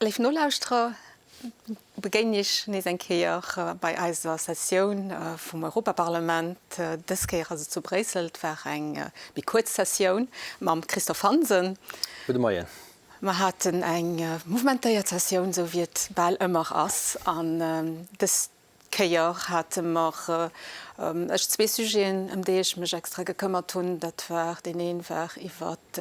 Léif Nolauschterer, begéinen Iech nees eng Kéier bei eiser Sessioun vum Europaparlament. Dës Kéier ass et zu Bréissel. Et war eng méi kuerz Sessioun mam Christophe Hansen. Gudde Moien. Mer haten eng mouvementéiert Sessioun, esou wéi et bal ëmmer ass. An dës Kéier hate mer ech zwee Sujeten, ëm déi ech mech extra gekëmmert hunn. Dat war, deen een war iwwert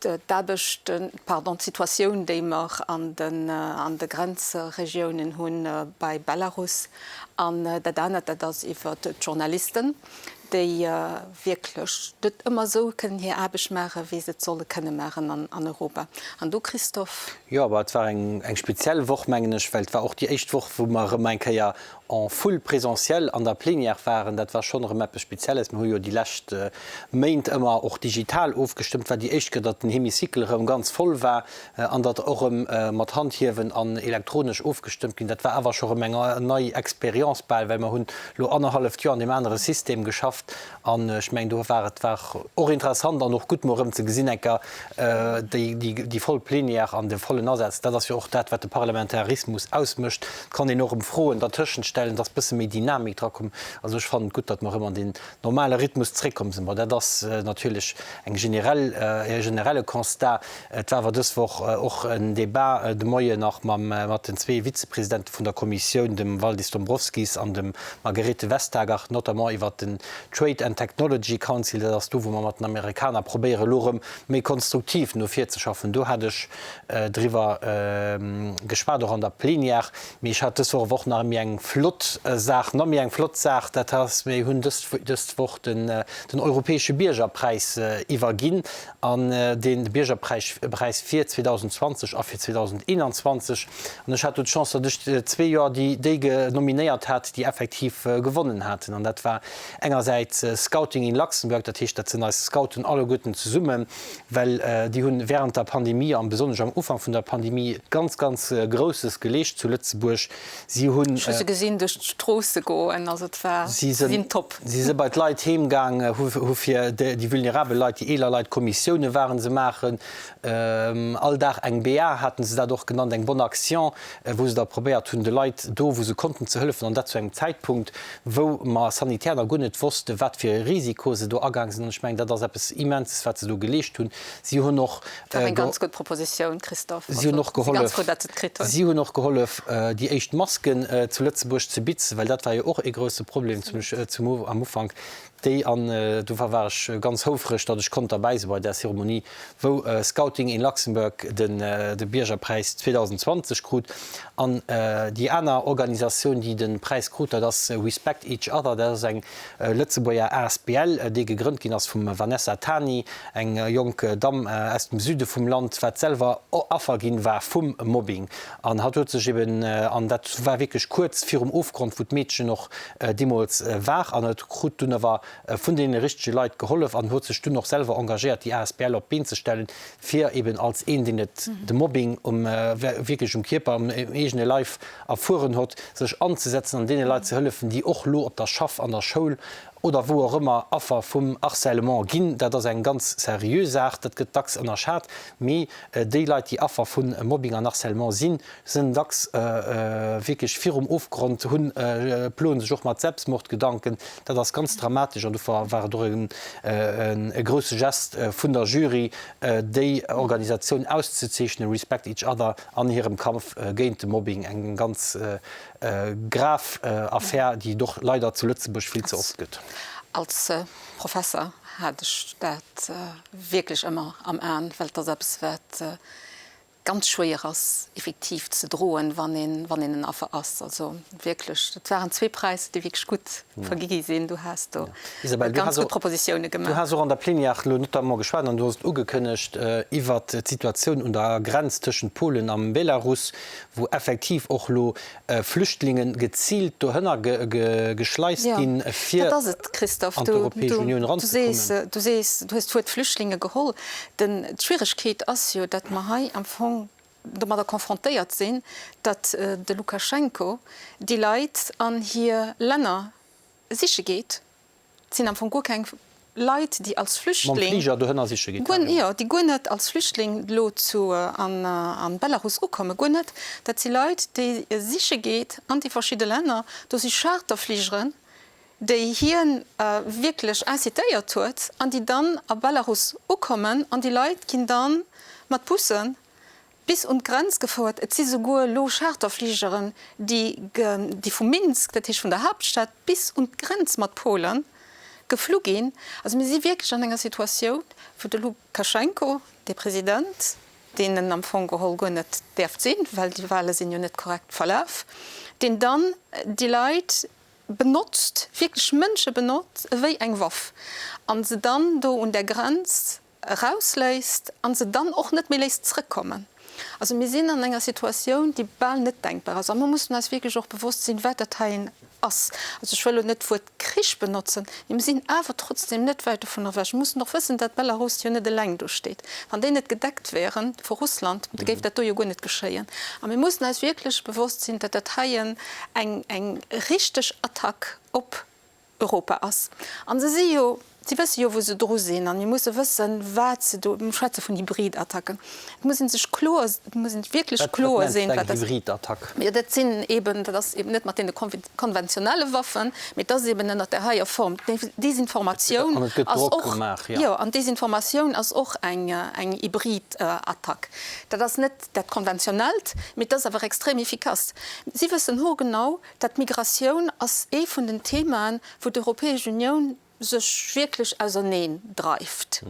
d'Aarbechten, pardon, d'Situatioun, déi mer an den, an de Grenzregiounen hu bei Belarus. An dat anert, dat ass iwwert d'Journalisten, déi wierklech net ëmmer esou kënnen hir Aarbecht maachen, wéi se et solle kënne maachen an Europa. An du, Christophe? Jo, awer et war eng speziell Woch, mengen ech, well et war och déi éischt Woch, wou mer erëm eng Kéier en full présentiel an der Plénière waren. Dat war schonn erëm eppes Spezielles. Mir hu jo déi lescht Méint ëmmer och digital ofgestëmmt. Et war déi éischt Kéier, datt den Hémicycle erëm ganz voll war an datt och erëm mat Handhiewen an elektronesch ofgestëmmt ginn. Dat war awer scho erëm eng nei Expérience bal, well mer hunn elo annerhalleft Joer an deem anere System geschafft an ech mengen, do war et war och interessant an och gutt mol erëm ze gesinn eng Kéier déi, déi voll Plénière an de vollen Asaz. Dat ass jo och dat, wat de Parlamentarismus ausmécht. Et kann een och erëm Froen dertëschent stellen, et ass e bësse méi Dynamik drakomm. Also ech fannen et gutt, datt mer erëm an deen normale Rhythmus zréckkomm sinn. Bon, dat ass natierlech eng generell, e generelle Constat. Et war awer dës Woch och en Debat de Moien nach mam, mat den zwee Vizepresidente vun der Kommissioun, dem Valdis Dombrovskis an dem Margrethe Vestager, notamment iwwert den Trade and Technology Council. Dat ass do, wou mer mat den Amerikaner probéieren, elo erëm méi konstruktiv no vir ze schaffen. Do hat ech driwwer geschwat, och an der Plenière. Mee ech hat dës Woch awer och nach méi eng flott Saach, nach méi eng flott Saach, dat ass, mir hunn dës, dës Woch den, den europäesche Biergerpräis iwwerginn an deen, de Biergerpräis Präis fir 2020 a fir 2021. An ech hat do d'Chance, datt ech zwee Joer déi, déi nominéiert hat, déi effektiv gewonnen haten. An dat war engersäits Scouting in Luxembourg, dat heescht, dat sinn eis Scouten alleguerten zesummen, well déi hunn während der Pandemie an besonnesch am Ufank vun der Pandemie ganz, ganz Grousses geleescht zu Lëtzebuerg. Si hunn. Ech hu se gesinn duerch d'Stroosse goen, also et war, si sinn top. Si si bei d'Leit heem gaang, hu fir déi vulnerabel Leit, déi eeler Leit, Kommissioune waren se maachen, all Dag eng BA haten se dat och genannt, eng Bonne Action, wou se da probéiert hunn, de Leit do, wou se konnten, ze hëllefen an dat zu engem Zäitpunkt, wou mer sanitär nach guer net wosste wat fir e Risiko se do agaang sinn. An ech mengen, dat ass eppes Immenses, wat se do geleescht hunn. Si hunn och. Dat war eng ganz gutt Propositioun, Christophe. Si hunn och gehollef, si hunn och gehollef, déi éischt Masken zu Lëtzebuerg ze bitzen, well dat war jo och ee grouse Problem zum am Ufank. Déi an do war ech ganz houfreg, datt ech konnt derbäi si bei där Zeremonie, wou Scouting in Luxembourg de Biergerpräis 2020 krut. An déi aner Organisatioun, déi de Präis krut, dat ass Respect Each Other. Dat ass eng Lëtzebuerger asbl, déi gegrënnt ginn ass vum Vanessa Tani, eng jonk Damm aus dem Süde vum Land, wat selwer Affer ginn war vum Mobbing. An hatt huet sech eben, an dat war wierklech kuerz virum Ofgrond, wou d'Meedchen och deemools war, an et krut dunn awer vun deene richtege Leit gehollef an huet sech dunn och selwer engagéiert, déi asbl op d'Been ze stellen, fir eben als een, deen et de Mobbing um wierklech um Kierper, um eegene Leif erfueren hott, sech anzesetzen an deene Leit ze hëllefen, déi och lo op der Schaff, an der Schoul oder wou och ëmmer Affer vum Harcèlement ginn. Dat ass eng ganz seriö Saach, dat gëtt dacks ënnerschat, mee déi Leit, déi Affer vu Mobbing an Harcèlement sinn, sinn dacks wierklech virum Ofgrond, hunn, ploen sech och mat Selbstmordgedanken. Dat ass ganz dramatesch an dofir war et och e grousse Gest vun der Jury, déi Organisatioun auszezeechnen, Respect Each Other, an hirem Kampf géint de Mobbing. Eng ganz grav Affär, déi et och leider zu Lëtzebuerg vill ze oft gëtt. Als Professer hat ech dat wierklech ëmmer am Aen, well et ass eppes, wat ganz schwéier ass effektiv ze droen, wann een, wann een en Affer ass. Also wierklech, dat waren zwee Präisser, déi wierklech gutt vergi gi sinn. Du has do Isabelle, ganz gutt Propositioune du gemaach. has och an der Plénière elo notamment geschwat an du hues et ugekënnegt iwwert d'Situatioun un der Grenz tëschent Polen a Belarus, wou effektiv och elo Flüchtlingen geziilt dohënner geschleist ginn, fir Dat ass et, Christophe. an d'Europäesch Unioun Du eranzekommen. sees, du sees, du hues d'Wuert Flüchtlinge geholl. Den, d'Schwieregkeet ass jo, datt mer hei am Fong domadder confrontéiert sinn, datt de Lukaschenko déi Leit an hir Länner siche geet. Et sinn am Fong guer keng. Leit, déi als Mam Flüchtling, Fliger dohënner siche geet, guer, carrément. jo, déi guer net als Flüchtling elo zu, an, an Belarus ukommen, guer net. Dat si Leit, déi e siche geet an déi verschidde Länner. Do si Charterfligeren, déi hien wierklech incitéiert huet an déi dann a Belarus ukommen an déi Leit ginn dann mat Bussen bis un d'Grenz gefouert. Et si souguer elo Charterfligeren, déi déi vu Minsk, dat heescht vun der Haaptstad, bis un d'Grenz mat Polen geflu ginn. Also mir si wierklech an enger Situatioun, wou de Lukaschenko, dee President, deen en am Fong geholl guer net däerft sinn, well déi Wahle sinn jo net korrekt verlaf, deen dann déi Leit benotzt, wierklech Mënsche benotzt ewéi eng Waff a se dann do un der Grenz erausléisst a se dann och net méi léisst zrëckkommen. Also mir sinn an enger Situatioun, déi bal net denkbar ass. A mir mussen eis wierklech och bewosst sinn, wat dat heien ass. Also ech wëll elo net d'Wuert Krich benotzen, mee mir sinn awer trotzdem net wäit dovun ewech. Mir mussen och wëssen, datt Belarus jo net eleng do steet. Wann déi net gedeckt wäre vu Russland, da géif dat do jo guer net geschéien. A mir mussen eis wierklech bewosst sinn, datt dat heien eng eng richteg Attack op Europa ass. A se si jo, si wësse jo, wou se dru sinn. A mir musse wëssen, wat se do, mir schwätze vun Hybridattacken, et muss ee sech kloer, et muss ee wierklech Wat, wat kloer nenns sinn, de eng wat dat. Hybridattack? Jo, dat sinn eeben, dat ass eeben net mat deene konventionelle Waffen, mee et ass eeben ënnert där heier Form. Desinformatioun An et gëtt ass Drock och, gemaach, jo. jo, an Desinformatioun ass och eng, eng Hybridattack. Dat ass net dat Konventionellt, mee et ass awer extrem efficace. Si wëssen hoergenau, dat d'Migratioun ass ee vun den Themaen, wou d'Europäesch Unioun sech wierklech auserneen dreift.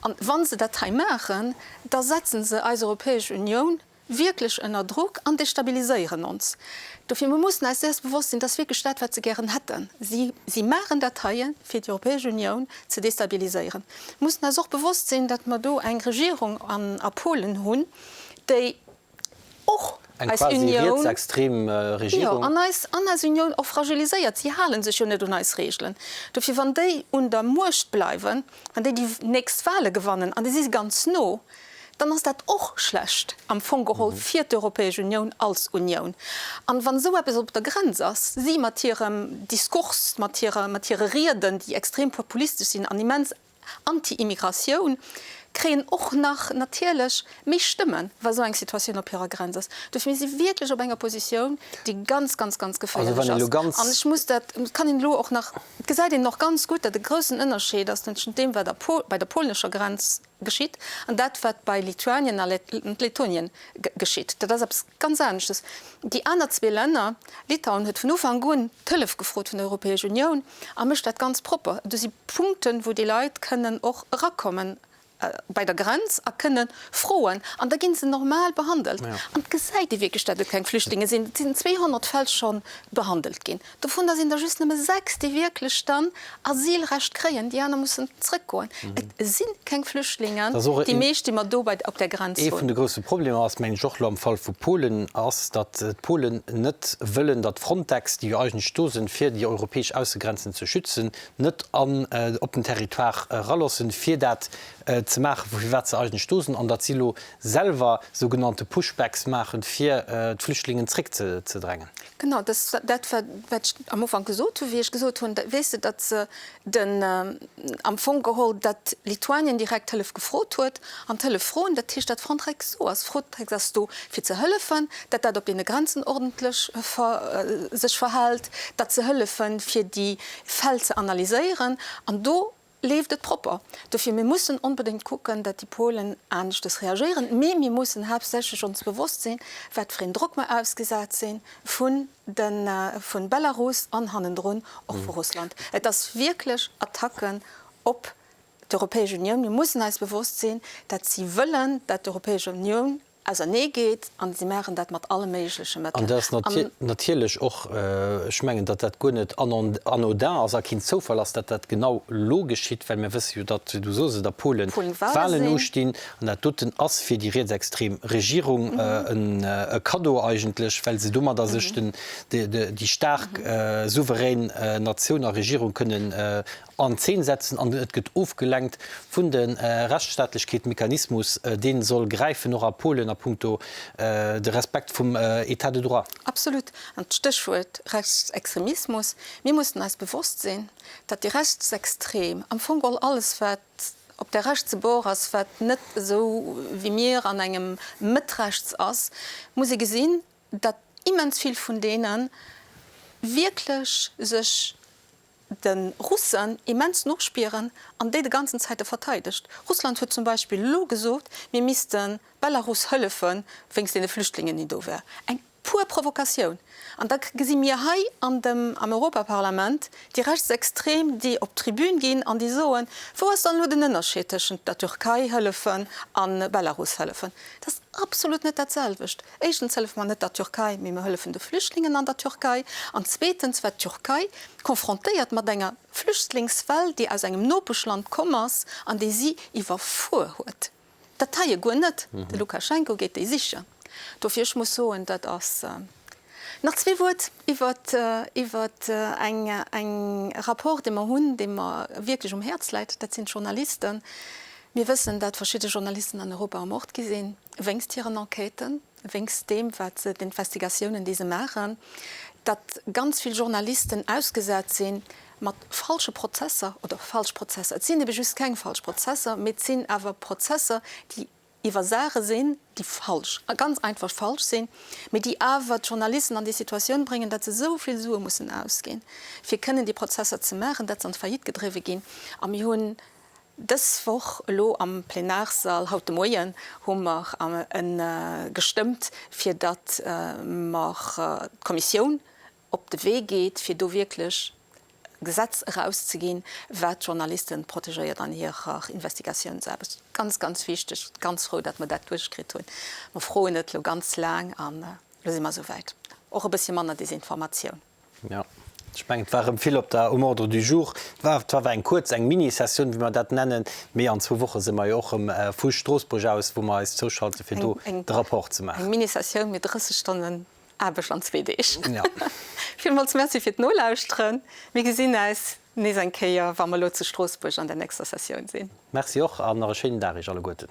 An wa se dat hei maachen, da setze se eis Europäesch Unioun wierklech ënner Drock an destabiliséieren ons. Dofir, mir mussen eis däers bewosst sinn, dat ass wierklech dat, wat se gären hätten. Si, si maachen dat heie fir déi Europäesch Unioun ze destabiliséieren. Mir mussen eis och bewosst sinn, datt mer do eng Regierung an a Polen hunn, déi och Eng eis quasi Unioun, rietsextrem jo, Regierung. an eis, an eis Unioun och fragiliséiert. Si hale sech jo net un eis Regeln. Dofir, wann déi un der Muecht bleiwen, wann déi déi nächst Wahle gewannen, an déi si ganz no, dann ass dat och schlecht am Fong geholl fir d'Europäesch Unioun als Unioun. An wann esou eppes op der Grenz ass, si mat hirem Diskurs, mat hire, mat hire Rieden, déi extrem populistesch sinn an immens Anti-Immigratioun, kréien och nach natierlech méi Stëmmen, wa esou eng Situatioun op hirer Grenz ass. Dofir, mir si wierklech op enger Positioun, déi ganz, ganz, ganz Also wann geféierlech een elo ass. ganz. An ech muss dat, et kann een elo och nach, et gesäit een och ganz gutt, datt e groussen Ënnerscheed ass tëschent deem, wat a Pol, bei der polnescher Grenz geschitt an dat, wat bei Lituanien a Lettonien geschitt. Dat ass eppes ganz aneschtes. Déi aner zwee Länner, Litauen huet vun Ufank un d'Hëllef gefrot vun der Europäesch Unioun a mécht dat ganz propper. Do si Punkten, wou déi Leit kënnen och erakommen bei der Grenz a kënne froen an da gi se normal behandelt. An et gesäit ee wierklech, datt et keng Flüchtlinge sinn. Et sinn 200 Fäll scho behandelt ginn. Dovunner sinn der just nëmme 6, déi wierklech dann Asylrecht kréien. Déi aner mussen zrëckgoen. Et si keng Flüchtlingen, déi meescht, déi mer do bei op der Grenz Ee vun hunn. de grousse Problemer ass, mengen ech, och elo am Fall vu Polen, ass, datt d'Polen net wëllen, datt Frontex, déi jo eigentlech do sinn, fir déi europäesch Aussegrenzen ze schützen, net an op den Territoire eraloossen, fir dat ze maachen, woufir wat se eigentlech do sinn, an datt si elo selwer sougenannte Pushbacks maachen, fir d'Flüchtlingen zréckzedrängen. Genau, dat ass dat, wat ech am Ufank gesot hunn, wéi ech gesot hunn, weess de, datt se den, am Fong geholl, datt Lituanien direkt Hëllef gefrot huet an d'Hëllef froen, dat heescht, datt Frontex do ass. Frontex ass do, fir ze hëllefen, datt dat op deene Grenzen ordentlech sech verhält, datt se hëllefen, fir déi Fäll ze analyséieren. An do leeft et propper. Dofir, mir mussen onbedéngt kucken, datt déi Polen aneschtes reagéieren, mee mir mussen haaptsächlech ons bewosst sinn, wat fir een Drock mer ausgesat si vun de vu Belarus an hannendrun och vu Russland. Et ass wierklech Attacken op d'Europäesch Unioun. Mir mussen eis bewosst sinn, datt si wëllen, datt d'Europäesch Unioun ausernee geet an si maachen dat mat alle méigleche Mëttelen. An dat ass natierlech och, ech mengen, datt dat guer net anodin ass a keen Zoufall ass, datt dat genau elo geschitt, well mir wësse jo, datt, du sos et, a Polen d'Wahlen ustinn an dat doten ass fir déi rietsextrem Regierung e Kaddo eigentlech, well se domadder sech déi staark souverän Natioun a Regierung kënnen. An Zeen setzen an et gëtt ofgelenkt vun de Rechtsstaatlechkeet Mechanismus, dee soll gräifen och a Polen a puncto de Respekt vum État de droit. Absolut. An d'Stéchwuert Rechtsextremismus, mir mussen eis bewosst sinn, datt déi Rechtsextrem, am Fong geholl alles wat op der rechtse Bord ass, wat net esou wéi mir an engem Mëtt-rechts ass, muss ee gesinn, datt immens vill vun deene wierklech sech de Russen immens nospieren an déi de ganzen Zäite verteidegt. Russland huet zum Beispill elo gesot, mir misste Belarus hëllefe wéinst deene Flüchtlingen, déi do wär. Eng pur Provokatioun. An da gesi mir hei an dem, am Europaparlament déi Rechtsextrem, déi op d'Tribün ginn an déi soen, wou ass dann elo den Ënnerscheed tëschent der Türkei hëllefen a Belarus hëllefen? Dat ass absolut net dat selwecht. Éischtens hëllefe mer net der Türkei, mee mer hëllefen de Flüchtlingen an der Türkei. An zweetens war d'Türkei confrontéiert mat enger Flüchtlingswell, déi aus engem Nopeschland komm ass an déi si iwwerfuer huet. Dat heie guer net. De Lukaschenko geet déi sichen. Dofir, ech muss soen, dat ass. Nach zwee Wuert iwwert iwwert eng eng Rapport, dee mer hunn, dee mer wierklech um Häerz läit, dat sinn d'Journalisten. Mir wëssen, dat verschidde Journalisten an Europa ermort gi sinn, wéinst hiren Enquêten, wéinst deem, wat se, den Investigatiounen, déi se maachen, datt ganz vill Journalisten ausgesat si mat falsche Prozesser oder falsch Prozesser. Et sinn ebe just keng falsch Prozesser, mee et sinn awer Prozesser, déi iwwer Saache sinn, déi falsch, ganz einfach falsch sinn, mee déi awer d'Journalisten an déi Situatioun bréngen, datt se esou vill Sue mussen ausginn, fir kënnen déi Prozesser ze maachen, datt se an d'Faillite gedriwwe ginn. A mir hunn dës Woch elo am Plenarsall, haut de Moien, hu mer gestëmmt, fir datt mer d'Kommissioun op de Wee geet, fir do wierklech e Gesetz erauszeginn, wat d'Journaliste protegéiert an hirer Investigatiounsaarbecht. Ganz, ganz wichteg. Ganz frou, datt mer dat duerchkritt hunn. Mer froen et elo ganz laang an elo si mer esou wäit. Och e bëssche manner Desinformatioun. Jo, ech mengen, et war erëm vill op der, um Ordre du jour. Et war zwar eng kuerz, eng Mini-Sessioun, wéi mer dat nennen, mee an zwou Woche si mer jo och erëm vu Stroossbuerg aus, wou mer eis zouschalte fir do de Rapport ze maachen. Eng Mini-Sessioun mee 30 Stonnen Aarbecht an zwee Deeg. Villmools Merci fir d'Nolauschteren. Mir gesinn äis nees eng Kéier, wa mer elo zu Stroossbuerg an der nächster Sessioun sinn. Merci och an nach e schéinen Dag Iech alleguerten.